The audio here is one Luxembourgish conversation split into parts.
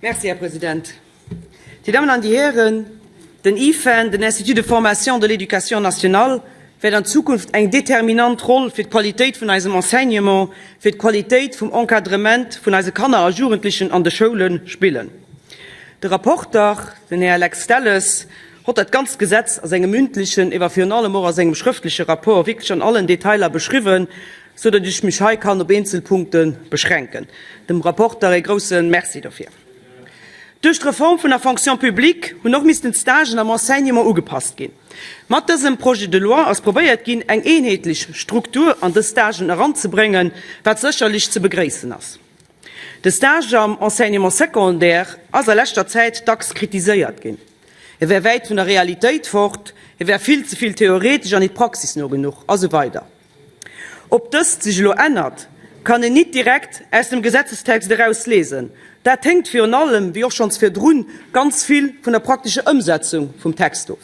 Merci, Här President. Dir Dammen an Dir Hären, den IFEN, den Institut de formation de l'éducation nationale, wäert an Zukunft eng determinant Roll fir d'Qualitéit vun eisem Enseignement, fir d'Qualitéit vum Encadrement vun eise Kanner a Jugendlechen an de Schoule spillen. De Rapporter, den Här Lex Delles, hott dat ganzt Gesetz a sengem mündlechen, ewer virun allem och a sengem schrëftleche Rapport wierklech an allen Detailer beschriwwen, sou datt ech mech hei kann op eenzel Punkte beschränken. Dem Rapporter ee grousse Merci dofir. Duerch d'Reform vun der Fonction publique hunn och missten d'Stagen am Enseignement ugepasst ginn. Mat dësem Projet de loi ass probéiert ginn, eng eenheetlech Struktur an dës Stagen eranzebréngen, wat sécherlech ze begréissen ass. De Stage am Enseignement secondaire ass a leschter Zäit dacks kritiséiert ginn. E wär wäit vun der Realitéit fort, e wär vill ze vill theoretesch an nit praxisno genuch, a sou weider. Ob dëst sech elo ännert, kann een nit direkt aus dem Gesetzestext eraus lesen. Dat héngt virun allem, wéi och schonns virdrun, ganz vill vun der praktescher Ëmsetzung vum Text of.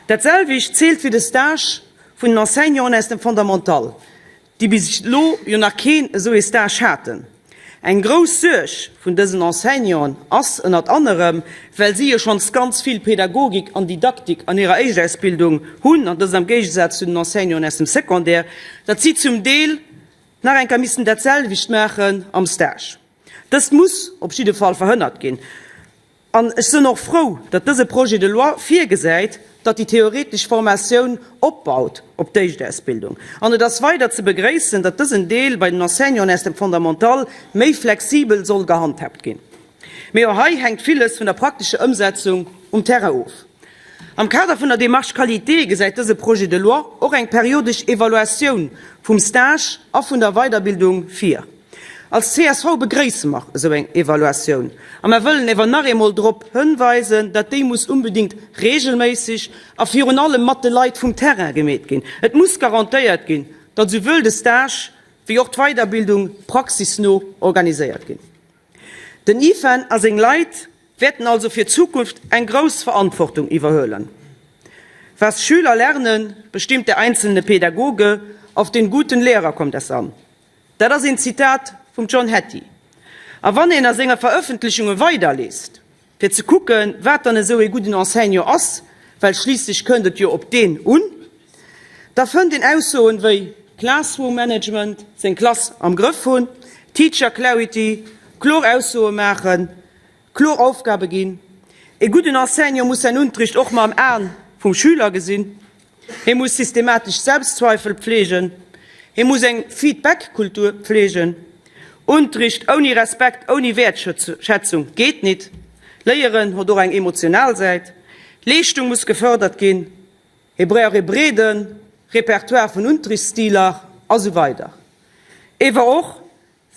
Dat selwecht zielt fir de Stage vun den Enseignanten aus dem Fondamental, déi bis elo jo nach keen esou ee Stage haten. Eng grouss Suerg vun dësen Enseignanten ass ënnert anerem, well si jo schonns ganz vill Pädagogik an Didaktik an hirer Éischtausbildung hunn, an dëst am Géigesaz zu den Enseignanten aus dem Secondaire, datt si zum Deel nach eng Kéier missten dat selwecht maachen am Stage. Dëst muss op jidde Fall verhënnert ginn. An ech sënn och frou, datt dëse Projet de loi virgesäit, datt déi theoretesch Formatioun opbaut op d'Éischtausbildung. An et ass weider ze begréissen, datt dësen Deel bei den Enseignanten aus dem Fondamental méi flexibel soll gehandhaabt ginn. Mee och hei hänkt villes vun der praktescher Ëmsetzung um Terrain of. Am Kader vun der Démarche qualité gesäit dëse Projet de loi och eng periodesch Evaluatioun vum Stage a vun der Weiderbildung vir. Als csv begréisse mer esou eng Evaluatioun a mer wëllen ewer nach eemol drop hënweisen, datt déi muss unbedingt regelméisseg a virun allem mat de Leit vum Terrain gemeet ginn. Et muss garantéiert ginn, datt esouwuel de Stage wéi och d'Weiderbildung praxisno organiséiert ginn. Den IFEN a seng Leit wäerten also fir d'Zukunft eng grouss Verantwortung iwwerhuelen. Was Schüler lernen, bestimmt der einzelne Pädagoge, auf den guten Lehrer kommt es an. Dat ass een Zitat vum John Hattie. A wann een a senger Verëffentlechunge weiderliest, fir ze kucken, wat dann esou ee gudden Enseignant ass, well schliisslech kënnt et jo op deen un, da fënnt een Aussoen wéi Classroom Management, seng Klass am Grëff hunn, Teacher Clarity, kloer Aussoe maachen, Kloer Aufgabe ginn. E gudden Enseignant muss säin Unterricht och mam Aen vum Schüler gesinn. Hie muss systematesch Selbstzweifel pflegen. Hie muss eng Feedback-Kultur pflegen. Unterricht ouni Respekt, ouni Wäertschätzung geet nit. Léieren hott och eng emotional Säit. Leeschtung muss gefördert ginn. Hie brauch e breede Repertoire vun Unterrichtsstiler a sou weider. Ewer och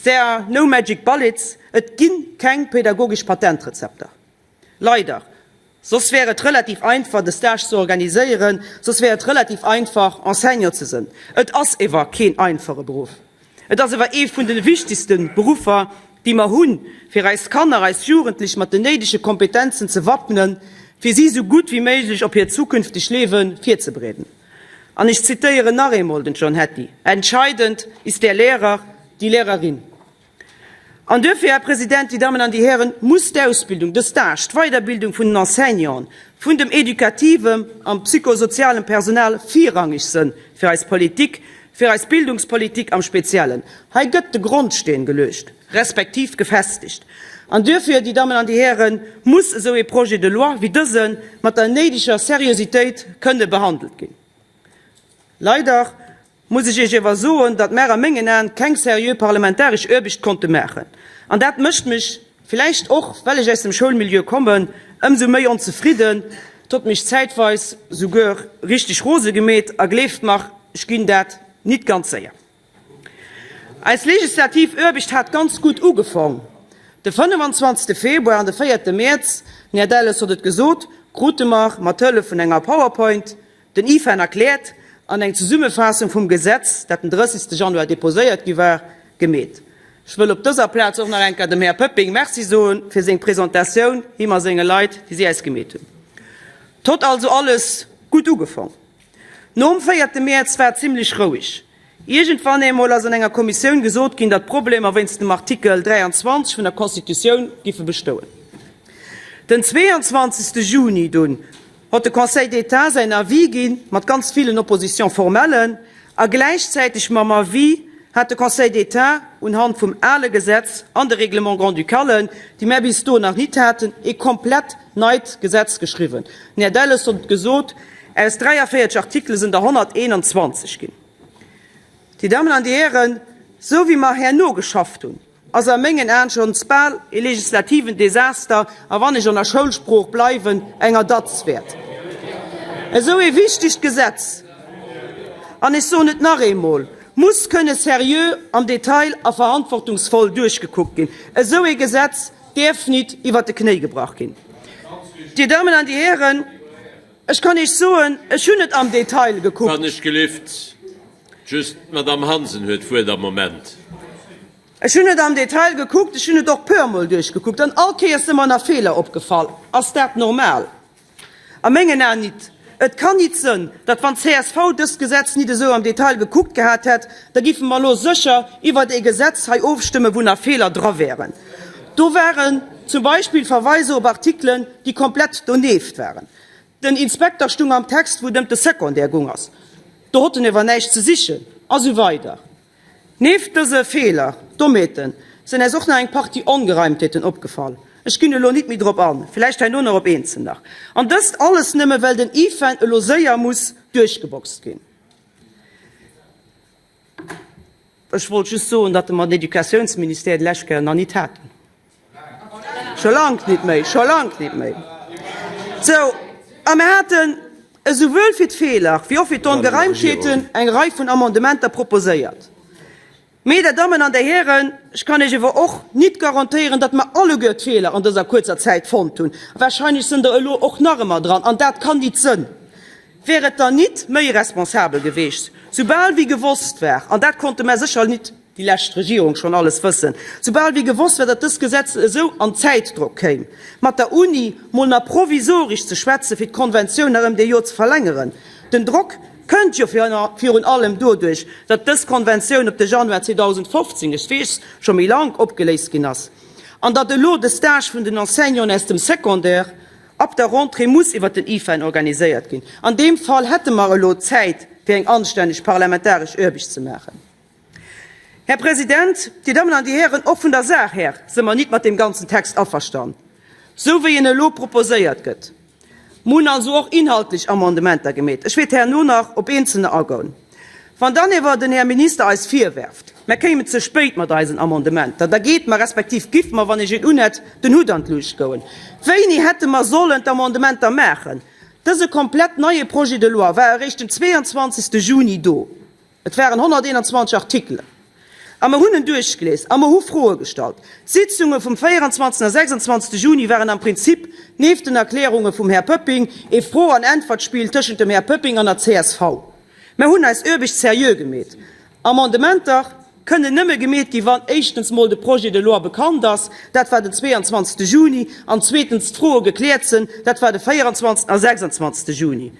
There are no magic bullets, et gi keng pädagogesch Patentrezepter. Leider. Soss wär et relativ einfach, de Stage ze organiséieren, soss wär et relativ einfach, Enseignant ze sënn. Et ass ewer keen einfache Beruff. Et ass ewer ee vun de wichtigste Beruffer, déi mer hunn, fir eis Kanner, eis Jugendlech mat den néidege Kompetenzen ze wappnen, fir si esou gutt wéi méiglech op hiert zukünfteg Liewe virzebereeden. An ech zitéieren nach eemol den John Hattie, Entscheidend ist der Lehrer, die Lehrerin. An duerfir, Här President, Dir Dammen an Dir Hären, muss d'Ausbildung, de Stage, d'Weiderbildung vun den Enseignanten, vun dem edukativem an psychosozialem Personal virrangeg sënn fir eis Politik, fir eis Bildungspolitik am Speziellen. Hei gëtt de Grondsteen geluecht, respektiv gefestegt. An duerfir, Dir Dammen an Dir Hären, muss esou ee Projet de loi wéi dëse mat der néideger Seriositéit kënne behandelt ginn. Leider muss ech Iech ewer soen, datt mär a mengen Aen keng seriö parlamentaresch Aarbecht konnte maachen. An dat mécht mech, villäicht och well ech aus dem Schoulmilieu kommen, ëmsou méi onzefridden. Et huet mech zäitweis souguer richteg rose gemeet a gleeft mer, ech ginn dat nit ganz séier. Eis legislativ Aarbecht hat ganz gutt ugefong. De 25. Februar an de 4. Mäerz, den Här Delles huet et gesot, krute mer mat Hëllef vun enger PowerPoint den IFEN erkläert an eng Zesummefaassung vum Gesetz, dat den 30. Januar deposéiert gi war, gemeet. Ech wëll op dëser Plaz och nach eng Kéier dem Här Pöpping Merci soe fir seng Presentatioun, him a senge Leit, déi si eis gemeet hunn. 't hott also alles gutt ugefong. Nom véierte Mäerz war et zimlech roueg. Iergendwann eemol ass an enger Kommissioun gesot ginn, datt Problemer wéinst dem Artikel 23 vun der Constitutioun giffe bestouen. Den 22. Juni dunn hott de Conseil d'État säin Avis gi mat ganz villen Oppositions formellen a gläichzäiteg mam Avis hat de Conseil d'État unhand vum ale Gesetz an de Règlement grand-ducalen, déi mär bis do nach nit haten, ee komplett neit Gesetz geschriwwen. Den Här Delles hott et gesot, aus 43 Artikele sinn der 121 ginn. Dir Dammen an Dir Hären, esou wéi mer herno geschafft hunn, ass a mengen Aen schonns bal e legislativen Desaster a wann ech an der Schoulsprooch bleiwen, enger Datz wäert. Esou ee wichtegt Gesetz, an ech soen et nach eemol, muss kënne seriö am Detail a verantwortungsvoll duerchgekuckt ginn. Esou ee Gesetz däerf nit iwwert de Knéi gebrach ginn. Dir Dammen an Dir Hären, ech kann Iech soen, ech hunn et am Detail gekuckt. Wann ech gelift, just d'Madame Hansen huet d'Wuert am Moment. Ech hunn et am Detail gekuckt, ech hunn et och puermol duerchgekuckt an all Kéiers si mer nach Feeler opgefall. Ass dat normal? A mengen Aen nit. Et kann nit sënn, datt wann csv dëst Gesetz nit esou am Detail gekuckt gehat hätt, da giffe mer elo sécher iwwert ee Gesetz hei ofstëmmen, wou nach Feeler dra wären. Do waren zum Beispill Verweiser op Artikelen, déi komplett donieft waren. Den Inspekter stung am Text, wou et ëmt de Secondaire gung ass. Do hott en ewer näischt ze sichen, a sou weider. Nieft dëse Feeler, Dommheeten, sinn äis och nach eng Partie Ongereimtheeten opgefall. Ech ginn elo nit méi drop an, villäicht herno nach op eenzel nach. An dëst alles nëmme well den IFEN elo séier muss duerchgeboxt ginn. Ech wollt just soen, datt mer den Educatiounsministère déi lescht Kéier nach nit haten. Scho lank nit méi, scho lank nit méi. Sou, a mir haten esouwuel fir d'Feeler wéi och fir d'Ongereimtheeten eng Rei vun Amendementer proposéiert. Mee, der Dammen an der Hären, ech kann Iech ewer och nit garantéieren, datt mer alleguer d'Feeler an dëser kuerzer Zäit fonnt hunn. Wahrscheinlech sënn der elo och nach ëmmer dran, an dat kann nit sënn. Wär et dann nit méi responsabel geweecht, soubal wéi gewosst war, an dat konnte mer sécher nit déi lescht Regierung schonn alles wëssen, soubal wéi gewosst war, datt dëst Gesetz esou an Zäitdrock kéim, mat der Uni mol nach provisorisch ze schwätzen, fir d'Konventioun nach ëmt ee Joer ze verlängeren. Den Drock kënnt jo virun allem doduerch, datt dës Konventioun op de Januar 2015, ech weess, scho méi lank, opgeléist ginn ass an datt elo de Stage vun den Enseignanten aus dem Secondaire ab der Rentrée muss iwwert den IFEN organiséiert ginn. An deem Fall hätte mer elo Zäit, fir eng anstänneg parlamentaresch Aarbecht ze maachen. Här President, Dir Dammen an Dir Hären, och vun der Saach här si mer nit mat deem ganzen Text averstan, sou wéi en elo proposéiert gëtt. Mer hunn also och inhaltlech Amendementer gemeet. Ech wäert herno nach op eenzelner agoen. Wann dann ewer den Här Minister eis virwerft, mer kéimen ze spéit mat eisen Amendementer, da geet mer, respektiv giff mer, wann ech een unhätt, den Hutt an d'Luucht goen. Wéini hätte mer sollen d'Amendementer maachen? Dëse komplett neie Projet de loi war eréischt den 22. Juni do. Et waren 121 Artikelen. A mer hunn en duerchgelies a mer hu Froe gestallt. D'Sitzunge vum 24. a 26. Juni waren am Prinzip, nieft den Erklärunge vum Här Pöpping, ee Fro an Äntwertspill tëschent dem Här Pöpping an der csv. Mer hunn eis Aarbecht seriö gemeet. Amendementer kënnen nëmme gemeet gi wann éischtens mol de Projet de loi bekannt ass, dat war den 22. Juni, an zweetens d'Froe gekläert sinn, dat war de 24. a 26. Juni.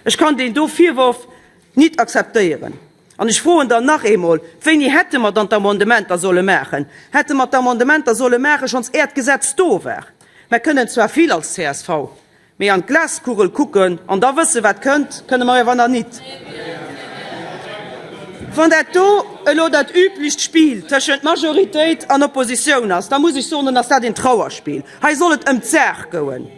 Ech kann deen do Virworf nit akzeptéieren. An ech froen dann nach eemol, Wéini hätte mer dann d'Amendementer solle maachen? Hätte mer d'Amendementer solle maache schonns är d'Gesetz do war? Mer kënnen zwar vill als csv, mee an d'Glaskugel kucken an da wësse wat kënnt, kënne mer ewer nach nit. Wann dat do elo dat üblicht Spill tëschent Majoritéit an Oppositioun ass, da muss ech soen, dann ass dat een Trauerspill. Hei soll et ëm d'Saach goen.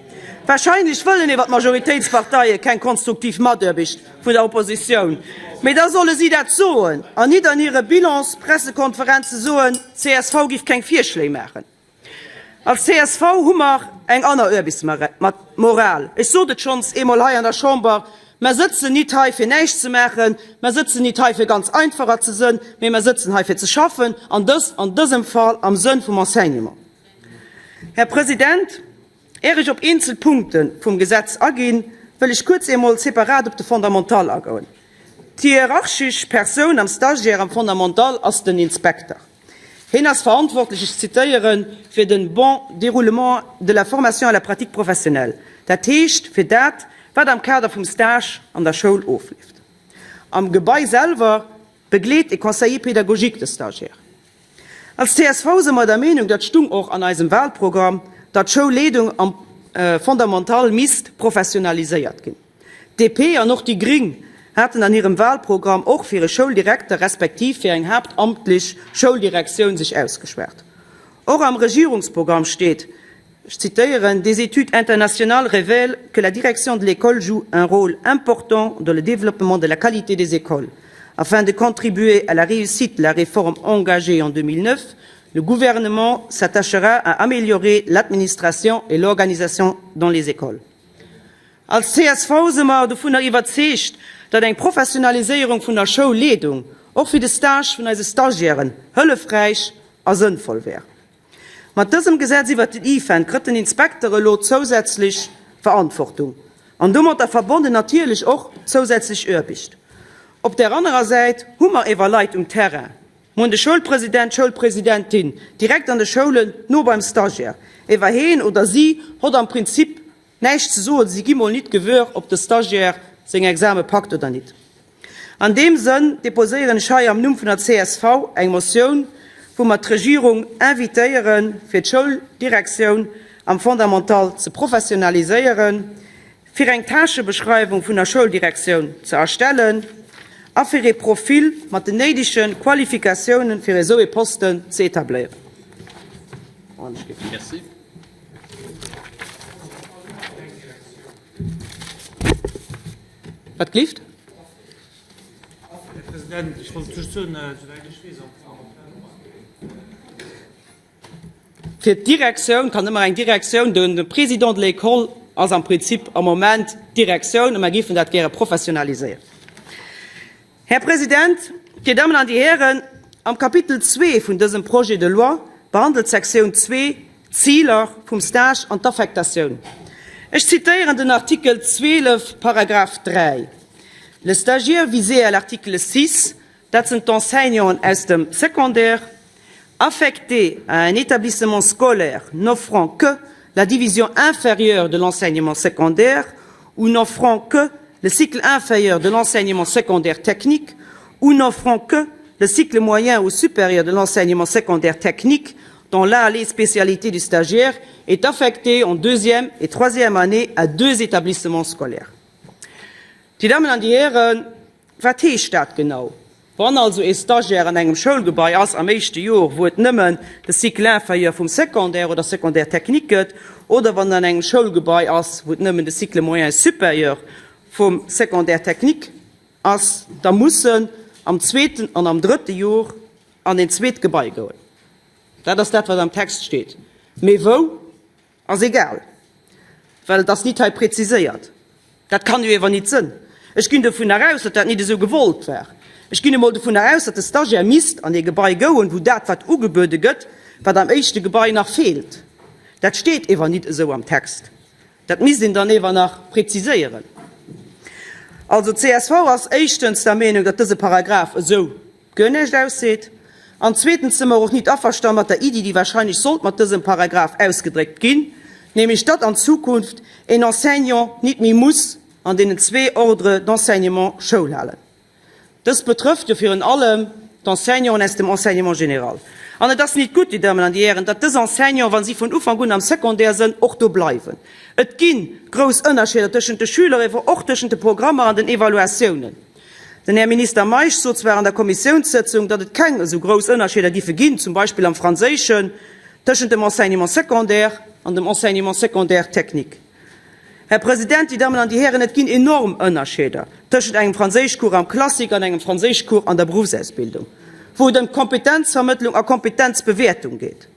Wahrscheinlech wëllen ewer d'Majoritéitsparteie keng konstruktiv Mataarbecht vun der Oppositioun, mee da solle si dat soen an nit an hire Bilanspressekonferenze soen, csv giff keng Virschléi maachen. Als csv hu mer eng anner Aarbechtsmoral. Ech sot et schonns eemol hei an der Chamber, Mer sëtzen nit hei fir näischt ze maachen, mer sëtzen nit hei fir ganz einfacher ze sënn, mee mer sëtzen hei fir ze schaffen, an dëst an dësem Fall am Sënn vum Enseignement. Här President, Är ech op eenzel Punkte vum Gesetz aginn, wëll ech kuerz eemol separat op de Fondamental agoen. D'hierarchesch Persoun am Stagiaire am Fondamental ass den Inspekter. Hien ass verantwortlech, ech zitéieren, fir den bon déroulement de la formation à la pratique professionnelle, dat heescht fir dat, wat am Kader vum Stage an der Schoul ofleeft. Am Gebai selwer. Begleet e Conseiller pédagogique de Stagiaire. Als csv si mer der Meenung, dat stung och an eisem Wahlprogramm, datt d'Schoulleedung am Fondamental misst professionaliséiert ginn. D'DP an och déi gring haten an hirem Wahlprogramm och fir e Schouldirekter respektiv fir eng haaptamtlech Schouldirektioun sech ausgeschwat. Och am Regierungsprogramm steet, ech zitéieren, Des études internationales révèlent que la direction de l'école joue un rôle important dans le développement de la qualité des écoles. Afin de contribuer à la réussite de la réforme engagée en 2009, le gouvernement s'attachera à améliorer l'administration et l'organisation dans les écoles. Als csv si mer dovunner iwwerzeegt, datt eng Professionaliséierung vun der Schoulleedung och fir de Stage vun eise Stagiairen hëllefräich a sënnvoll wär. Mat dësem Gesetz iwwert den IFEN krëtt den Inspekter elo zousätzlech Verantwortung an domatter verbonnen natierlech och zousätzlech Aarbecht. Op där anerer Säit hu mer ewer Leit um Terrain, Mer hunn de Schoulpresident, d'Schoulpresidentin direkt an de Schoulen, no beim Stagiaire. Ewer heen oder si hott am Prinzip näischt ze soen, si gi mol nit gewuer, ob de Stagiaire seng Exame packt oder nit. An deem Sënn deposéieren ech hei am Numm vun der csv eng Motioun, wou mer d'Regierung invitéieren, fir d'Schouldirektioun am Fondamental ze professionaliséieren, fir eng Tâchebeschreiwung vun der Schouldirektioun ze erstellen a fir ee Profil mat den néidege Qualifikatiounen fir esou ee Posten ze etabléieren. Merci. Wat gleeft? Här President, ech wollt just soen, souwäit ech weess, am. Fir d'Direktioun kann ëmmer eng Direktioun, de Président de l'école ass am Prinzip am Moment d'Direktioun, a mer géifen dat gäre professionaliséieren. Här President, Dir Dammen an Dir Hären, am Kapitel ii vun dësem Projet de loi behandelt d'Sektioun ii d'Ziler vum Stage an d'Affektatioun. Ech zitéieren den Artikel 12, Paragraph 3, Le stagiaire visé à l'article 6, dat sinn d'Enseignanten aus dem Secondaire, affecté à un établissement scolaire n'offrant que la division inférieure de l'enseignement secondaire ou n'offrant que le cycle inférieur de l'enseignement secondaire technique ou n'offrant que le cycle moyen ou supérieur de l'enseignement secondaire technique dont la les spécialités du stagiaire est affecté en deuxième et troisième année à deux établissements scolaires. Dir Dammen an Dir Hären, wat heescht dat genau? Wann also ee Stagiaire an engem Schoulgebai ass am éischte Jor, wou et nëmmen de Cycle inférieur vum Secondaire oder Secondaire technique gëtt, oder wann en an engem Schoulgebai ass, wou et nëmmen de Cycle moyen supérieur vum Secondaire technique ass, da muss en am zweeten an am drëtte Jor an een zweet Gebai goen. Dat ass dat, wat am Text steet. Mee wou? Ass egal, well et ass nit hei präziséiert. Dat kann jo iewer nit sënn. Ech ginn dovunner aus, datt dat nit esou gewollt war. Ech ginn emol dovunner aus, datt de Stagiaire misst an ee Gebai gouen, wou dat, wat ugebuede gëtt, wat am éischte Gebai nach feelt. Dat steet iewer nit esou am Text. Dat misst een dann iewer nach präziséieren. Also, csv ass éischtens der Meenung, datt dëse Paragraph esou guer näischt ausseet. An zweetens si mer och nit averstan mat der Iddi, déi wahrscheinlech sollt mat dësem Paragraph ausgedréckt ginn, nämlech datt an Zukunft een Enseignant nit méi muss an deenen zwee Ordres d'enseignement Schoul halen. Dëst betrëfft jo virun allem d'Enseignanten aus dem Enseignement général. An et ass nit gutt, Dir Dammen an Dir Hären, datt dës Enseignanten, wa si vun Ufank un am Secondaire sënn, och do bleiwen. Et gi grouss Ënnerscheeder tëschent de Schüler, ewer och tëschent de Programmer an den Evaluatiounen. Den Här Minister Meisch sot zwar an der Kommissiounssëtzung, datt et keng esou grouss Ënnerscheeder giffe ginn, zum Beispill am Franséischen, tëschent dem Enseignement secondaire an dem Enseignement secondaire technique. Här President, Dir Dammen an Dir Hären, et ginn enorm Ënnerscheeder tëschent engem Franséischcours am Classique an engem Franséischcours an der Beruffsausbildung, wou et ëm d'Kompetenzvermëttlung a Kompetenzbewäertung geet.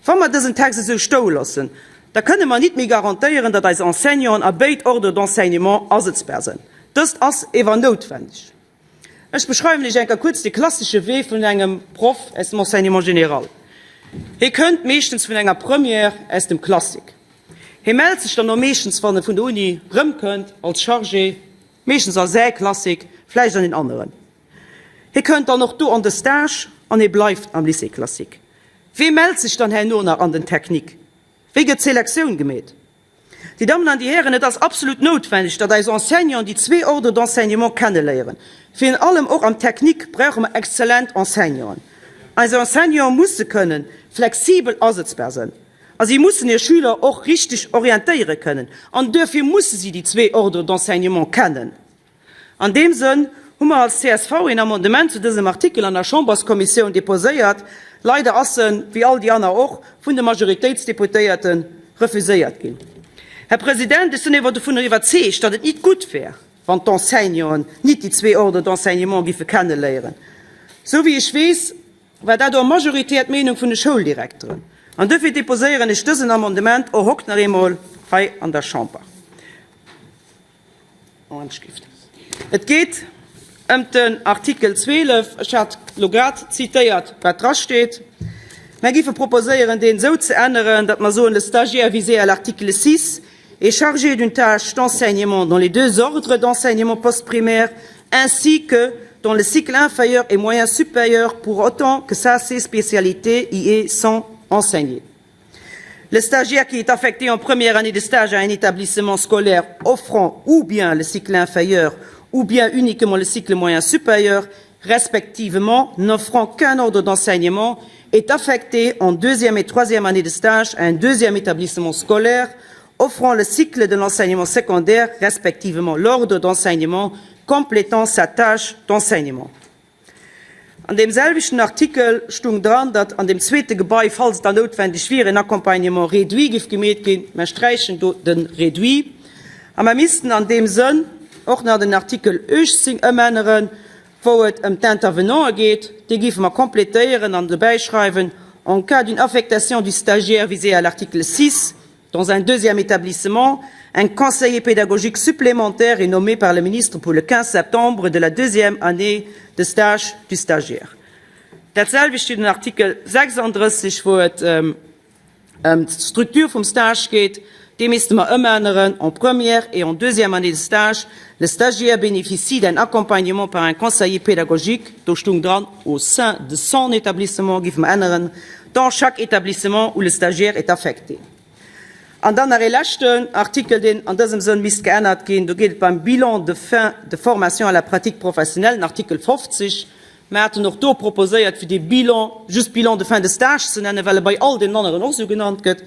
Wa mer dësen Text esou stoe loossen, da kënne mer nit méi garantéieren, datt eis Enseignanten a béid Ordres d'enseignement asëtzbar sënn. Dëst ass ewer noutwendeg. Ech beschreiwen Iech eng Kéier kuerz de klassesche Wee vun engem Proff aus dem Enseignement général. Hie kënnt meeschtens vun enger Première aus dem Classique. Hie mellt sech dann och meeschtens, wann e vun der Uni rëmkënnt, als Chargé, meeschtens a säi Classique, vläicht an een aneren. Hie kënnt dann och do an de Stage an hie bleift am Lycée classique. Wee mellt sech dann herno nach an den Technique? Wéi gëtt d'Selektioun gemeet? Dir Dammen an Dir Hären, et ass absolut noutwendeg, datt eis Enseignanten déi zwee Ordres d'enseignement kenneléieren. Virun allem och am Technique brauche mer exzellent Enseignanten. Eis Enseignanten musse kënnen flexibel asëtzbar sënn a si mussen hir Schüler och richteg orientéiere kënnen an duerfir musse si déi zwee Ordres d'enseignement kennen. An deem Sënn hu mer als csv een Amendement zu dësem Artikel an der Chamberskommissioun deposéiert. Leider ass en, wéi all déi anner och, vun de Majoritéitsdeputéierte refuséiert ginn. Här President, ech sinn ewer dovunner iwwerzeegt, datt et nit gutt wär, wann d'Enseignanten nit déi zwee Ordres d'enseignement giffe kenneléieren. Sou wéi ech weess, war dat och majoritär d'Meenung vun de Schouldirekteren. An duerfir deposéieren ech dësen Amendement och hokt nach eemol hei an der Chamber. Et geet ëm den Artikel 12. Ech hat elo grad zitéiert, wat drasteet. Mär géife proposéieren, deen esou ze änneren, datt mer soen, Le stagiaire visé à l'article 6 est chargé d'une tâche d'enseignement dans les deux ordres d'enseignement postprimaire ainsi que dans le cycle inférieur et moyen supérieur pour autant que sa ses spécialités y est sont enseignées. Le stagiaire qui est affecté en première année de stage à un établissement scolaire offrant ou bien le cycle inférieur ou bien uniquement le cycle moyen supérieur, respectivement n'offrant qu'un ordre d'enseignement, est affecté en deuxième et troisième année de stage à un deuxième établissement scolaire offrant le cycle de l'enseignement secondaire, respectivement l'ordre d'enseignement complétant sa tâche d'enseignement. An deem selwechten Artikel stung dran, datt an deem zweete Gebai, falls et dann noutwendeg wier, en Accompagnement réduit giff gemeet ginn. Mer sträichen do de réduit a mer missten an deem Sënn och nach den Artikel 18 ëmänneren, wou et ëm d'Intervenantë geet. Dee géife mer complétéieren an dobäi schreiwen, En cas d'une affectation du stagiaire visé à l'article 6, Dans un deuxième établissement, un conseiller pédagogique supplémentaire est nommé par le ministre pour le 15 septembre de la deuxième année de stage du stagiaire. Dat selwecht steet an Artikel 36, wou et ëm d'Struktur vum Stage geet. Dee misste mer ëmänneren, En première et en deuxième année de stage, le stagiaire bénéficie d'un accompagnement par un conseiller pédagogique, do stung dran au sein de son établissement, géife mer änneren, dans chaque établissement où le stagiaire est affecté. An dann nach ee leschten Artikel, deen an dësem Sënn misst geännert ginn, do geet et beim Bilan de fin de formation à la pratique professionnelle, den Artikel 50. Mer haten och do proposéiert, fir dee Bilan just Bilan de fin de stage ze nennen, well e bei all deenen aneren och esou genannt gëtt.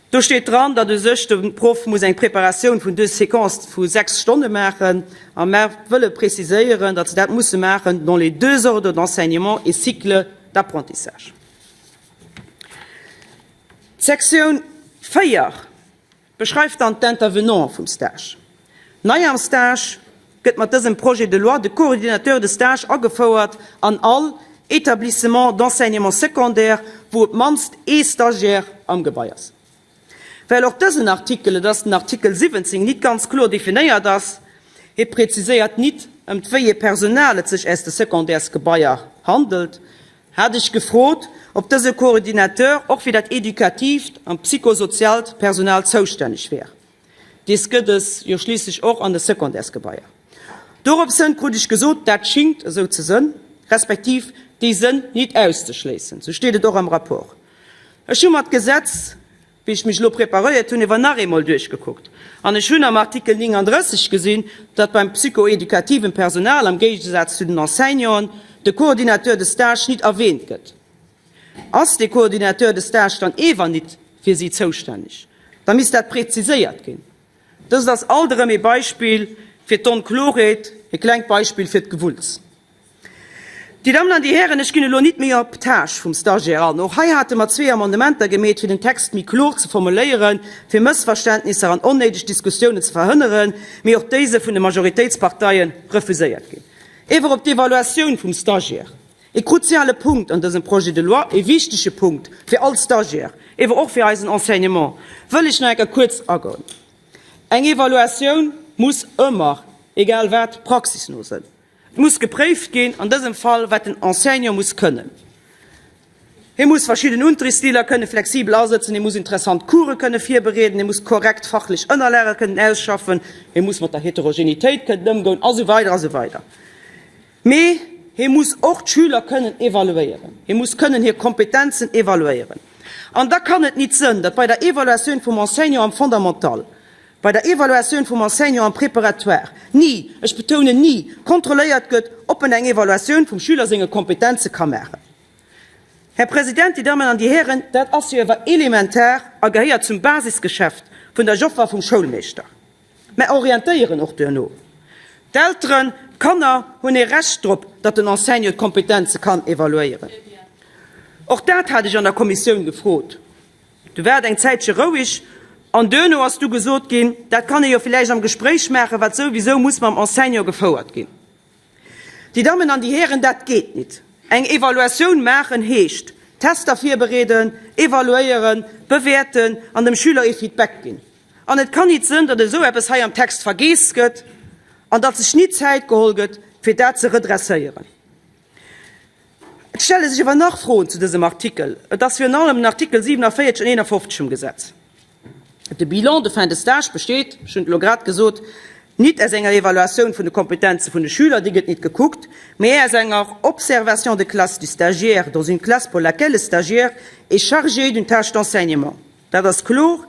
Do steet dran, datt u sech de Proff muss eng Preparatioun vun deux séquences vu sechs Stonne maachen. A mer wëlle preziséieren, datt se dat musse maachen dans les deux ordres d'enseignement et cycles d'apprentissage. D'Sektioun 4 beschreift dann d'Intervenante vum Stage. Nei am Stage gëtt mat dësem Projet de loi de Coordinateur de stage agefouert an all Établissement d'enseignement secondaire, wou op d'mannst ee Stagiaire am Gebai ass. Well och dësen Artikel, et ass den Artikel 17, nit ganz kloer definéiert ass, hie preziséiert nit, ëmt wéi ee Personal et sech aus de Secondaires-Gebaier handelt, hat ech gefrot, ob dëse Coordinateur och fir dat edukatiivt an psychosoziaalt Personal zoustänneg wär. Dees gëtt es jo schliisslech och an de Secondaires-Gebaier. Doropshënn krut ech gesot, dat schingt esou ze sënn, respektiv déi sënn nit auszeschléissen. Sou steet et och am Rapport. Ech hu mer d'Gesetz, wéi ech mech elo preparéiert hunn, ewer nach eemol duerchgekuckt an ech hunn am Artikel 39 gesinn, datt beim psychoedukativen Personal, am Géigesaz zu den Enseignanten, de Coordinateur de stage nit erwähnt gëtt. Ass de Coordinateur de stage dann ewer nit fir si zoustänneg? Da misst dat präziséiert ginn. Dëst ass alt erëm ee Beispill fir d'Onklorheet, e klengt Beispill fir d'Gewulls. Dir Dammen an Dir Hären, ech ginn elo nit méi op d'Tâche vum Stagiaire an. Och hei hate mer zwee Amendementer gemeet, fir den Text méi klor ze formuléieren, fir Mëssverständnisser an onnéideg Diskussiounen ze verhënneren, mee och déi se vun de Majoritéitsparteie refuséiert ginn. Ewer op d'Evaluatioun vum Stagiaire, e kruziale Punkt an dësem Projet de loi, e wichtege Punkt fir all Stagiaire, ewer och fir eisen Enseignement, wëll ech nach eng Kéier kuerz agoen. Eng Evaluatioun muss ëmmer, egal wat, praxisno sënn. Et muss gepréift ginn, an dësem Fall, wat den Enseignant muss kënnen. Hie muss verschidden Unterrichtsstiler kënne flexibel asëtzen, hie muss interessant Course kënne virbereeden, hie muss korrekt fachlech Ënnerlage kënnen ausschaffen, hie muss mat der Heterogenitéit kënnen ëmgoen, a sou weider a sou weider. Mee hie muss och d'Schüler kënnen evaluéieren, hie muss kënnen hir Kompetenzen evaluéieren. An da kann et nit sënn, datt bei der Evaluatioun vum Enseignant am Fondamental, bei der Evaluatioun vum Enseignant am Préparatoire ni, ech betounen ni, kontrolléiert gëtt, ob en eng Evaluatioun vum Schüler senge Kompetenze ka maachen. Här President, Dir Dammen an Dir Hären, dat ass jo ewer elementar a gehéiert zum Basisgeschäft vun der Joffer vum Schoulmeeschter. Mä orientéieren och duerno. D'Elteren, d'Kanner hunn ee Recht drop, datt den Enseignant d'Kompetenze kann evaluéieren. Och dat hat ech an der Kommissioun gefrot. Du war et eng Zäitche roueg an duerno ass du gesot ginn, dat kann ee jo villäicht am Gespréich maachen, wat souwisou muss mam Enseignant gefouert ginn. Dir Dammen an Dir Hären, dat geet nit. Eng Evaluatioun maachen heescht Tester virbereeden, evaluéieren, bewäerten an dem Schüler ee Feedback ginn. An et kann nit sënn, datt esou eppes hei am Text vergeess gëtt an datt sech nit Zäit geholl gëtt, fir dat ze redresséieren. Et stelle sech awer nach Froen zu dësem Artikel. Et ass virun allem den Artikel 47 an 51 vum Gesetz. De Bilan de fin de stage besteet, ech hunn et elo grad gesot, nit aus enger Evaluatioun vun de Kompetenze vun de Schüler, déi gëtt nit gekuckt, mee aus enger Observation de classe du stagiaire dans une classe pour laquelle le stagiaire est chargé d'une tâche d'enseignement. Dat ass kloer.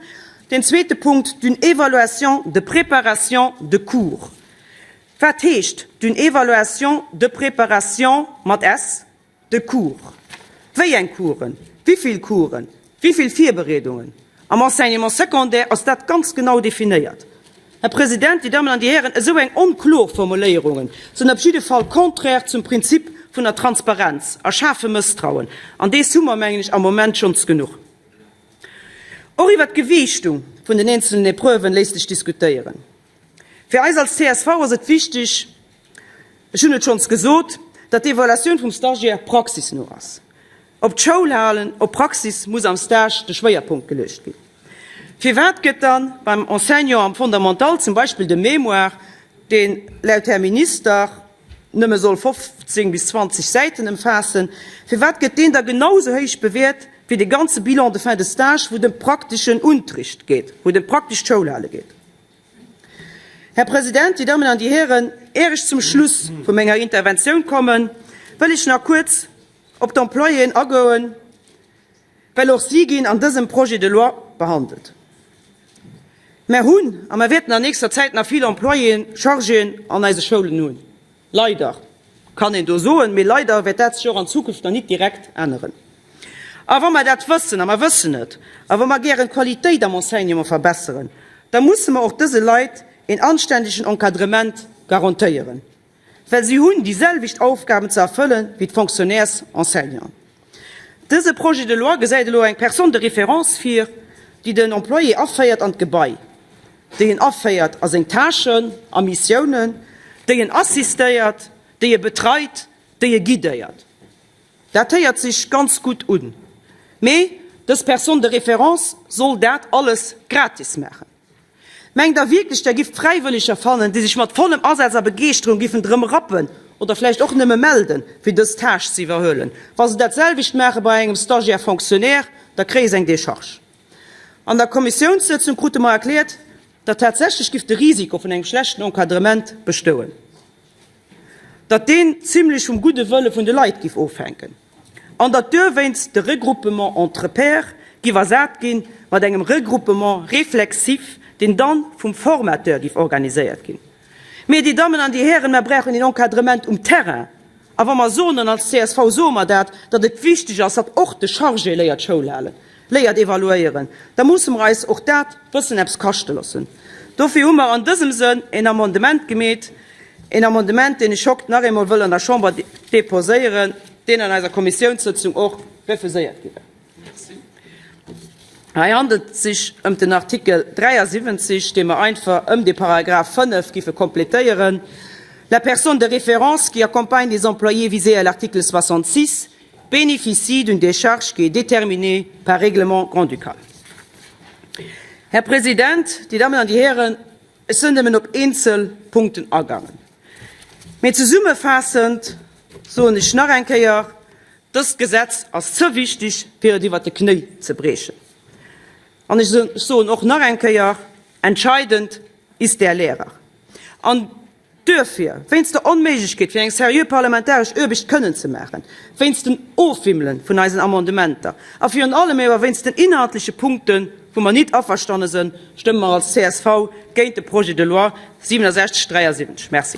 Deen zweete Punkt, d'une évaluation de préparation de cours. Wat heescht d'une évaluation de préparation mat s de cours? Wéi eng Coursen? Wivill Coursen? Wivill Virbereedungen? Am Enseignement secondaire ass dat ganz genau definéiert. Här President, Dir Dammen an Dir Hären, esou eng onkloer Formuléierungen sinn op jidde Fall contraire zum Prinzip vun der Transparenz a schafe Mësstrauen. An dees hu mer, mengen ech, am Moment schonns genuch. Och iwwert d'Gewiichtung vun den eenzelnen Epreuven léisst sech diskutéieren. Fir eis als csv ass et wichteg, ech hunn et schonns gesot, datt d'Evaluatioun vum Stagiaire praxisno ass. Op d'Schoulhalen, op Praxis muss am Stage de Schwéierpunkt geluecht ginn. Firwat gëtt dann beim Enseignant am Fondamental zum Beispill de Mémoire, deen laut Här Minister nëmme soll 15 bis 20 Säiten ëmfaassen, firwat gëtt deen da genau sou héich bewäert wéi de ganze Bilan de fin de stage, wou et ëm prakteschen Unterricht geet, wou et ëm praktescht Schoulhale geet? Här President, Dir Dammen an Dir Hären, är ech zum Schluss vu menger Interventioun kommen, wëll ech nach kuerz op d'Employéen agoen, well och si ginn an dësem Projet de loi behandelt. Mer hunn a mer wäerten an nächster Zäit nach vill Employéen, Chargéen an eise Schoulen hunn. Leider, kann een do soen, mee leider wäert dat sech och an Zukunft nach nit direkt änneren. A wa mer dat wëssen, a mer wëssen et, a wa mer gären d'Qualitéit am Enseignement verbesseren, da musse mer och dëse Leit een anständegen Encadrement garantéieren. Well si hunn déi selwecht Aufgaben ze erfëlle wéi d'Fonctionnaires enseignants. Dëse Projet de loi gesäit elo eng Personne de référence vir, déi den Employé aféiert an d'Gebai, déi en aféiert a seng Tâchen a Missiounen, déi en assistéiert, déi e betreit, déi e guidéiert. Dat héiert sech ganz gutt un, mee dës Personne de référence soll dat alles gratis maachen. Mengt der wierklech, der gifft Fräiwëlleger fannen, déi sech mat vollem Asaz a Begeeschterung giffen drëm rappen oder vläicht och nëmme melden, fir dës Tâche ze iwwerhuelen? Wa se dat selwecht maache bei engem Stagiaire fonctionnaire, da kréie se eng Décharge. An der Kommissiounssëtzung krute mer erkläert, datt tatsächlech giff de Risiko vun engem schlechten Encadrement bestouen. datt deen zimlech vum gudde Wëlle vun de Leit giff ofhänken an datt duerwéinst de Regroupement entre pairs giff ersat gi mat engem Regroupement réflexif, deen dann vum Formateur giff organiséiert ginn. Mee, Dir Dammen an Dir Hären, mer brauchen een Encadrement um Terrain. A wa mer soen, an als csv soe mer dat, datt et wichteg ass, datt och de Chargé léiert Schoul halen, léiert evaluéieren, da musse mer eis och dat bëssen eppes kaschte loossen. Dofir hu mer an dësem Sënn een Amendement gemeet, een Amendement, deen ech hokt nach eemol wëll an der Chamber déposéieren, deen an eiser Kommissiounssëtzung och refuséiert gi war. Hei handelt et sech ëm den Artikel 73, dee mer einfach ëm de Paragraph 5 giffe kompletéieren, La personne de référence qui accompagne les employés visés à l'article 66 bénéficie d'une décharge qui est déterminée par règlement grand-ducal. Här President, Dir Dammen an Dir Hären, ech sënn nëmmen op eenzel Punkten agaangen, mee zesummefaassend soen ech nach eng Kéier, Dëst Gesetz ass ze wichtig, fir et iwwert de Knéi ze briechen. An ech soen och nach eng Kéier, Entscheidend ist der Lehrer. An. Duerfir, wéinst der Onméiglechkeet fir eng seriö parlamentaresch Uerbecht kënnen ze maachen, wéinst den Ofwimmele vun eisen Amendementer a virun allem ewer wéinst den inhaltleche Punkten, wou mer nit averstanne sënn, stëmme mer als csv géint de Projet de loi 6773. Merci.